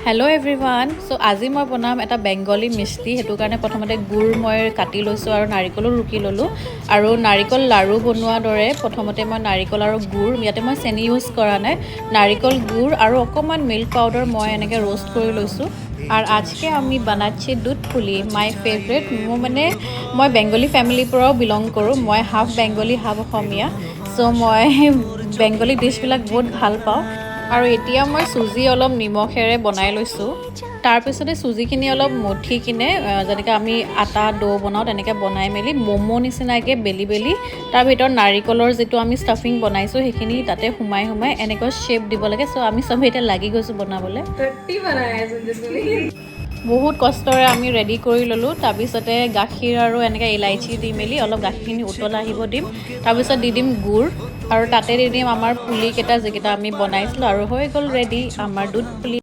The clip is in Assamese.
Hello' everyone. চ' আজি মই বনাম এটা বেংগলী মিষ্টি। সেইটো কাৰণে প্ৰথমতে গুৰ মই কাটি লৈছোঁ আৰু নাৰিকলো ৰুকি ল'লোঁ। আৰু নাৰিকল লাড়ু বনোৱাৰ দৰে প্ৰথমতে মই নাৰিকল আৰু গুৰ, ইয়াতে মই চেনি ইউজ কৰা নাই, নাৰিকল, গুৰ আৰু অকণমান মিল্ক পাউডাৰ মই এনেকৈ ৰোষ্ট কৰি লৈছোঁ। আৰ আজকে আমি বানাচ্ছি দুধ পুলি, মাই ফেভৰেট। মোৰ মানে মই বেংগলী ফেমিলিৰ পৰাও বিলং কৰোঁ। মই হাফ বেংগলী, হাফ অসমীয়া। চ' মই বেংগলী ডিছবিলাক বহুত ভাল পাওঁ। আৰু এতিয়া মই চুজি অলপ নিমখেৰে বনাই লৈছোঁ। তাৰপিছতে চুজিখিনি অলপ মথি কিনে যেনেকৈ আমি আটা দৌ বনাওঁ, তেনেকৈ বনাই মেলি ম'ম' নিচিনাকৈ বেলি বেলি তাৰ ভিতৰত নাৰিকলৰ যিটো আমি ষ্টাফিং বনাইছোঁ, সেইখিনি তাতে সোমাই সোমাই এনেকৈ শ্বেপ দিব লাগে। চ' আমি চবেই এতিয়া লাগি গৈছোঁ বনাবলৈ। टट्टी बनाया है संजय ने। বহুত কষ্টৰে আমি ৰেডি কৰি ল'লোঁ। তাৰপিছতে গাখীৰ আৰু এনেকৈ ইলাইচি দি মেলি অলপ গাখীৰখিনি উতল আহিব দিম। তাৰপিছত দি দিম গুৰ আৰু তাতে দি দিম আমাৰ পুলিকেইটা, যিকেইটা আমি বনাইছিলোঁ। আৰু হৈ গ'ল ৰেডি আমাৰ দুধ পুলি।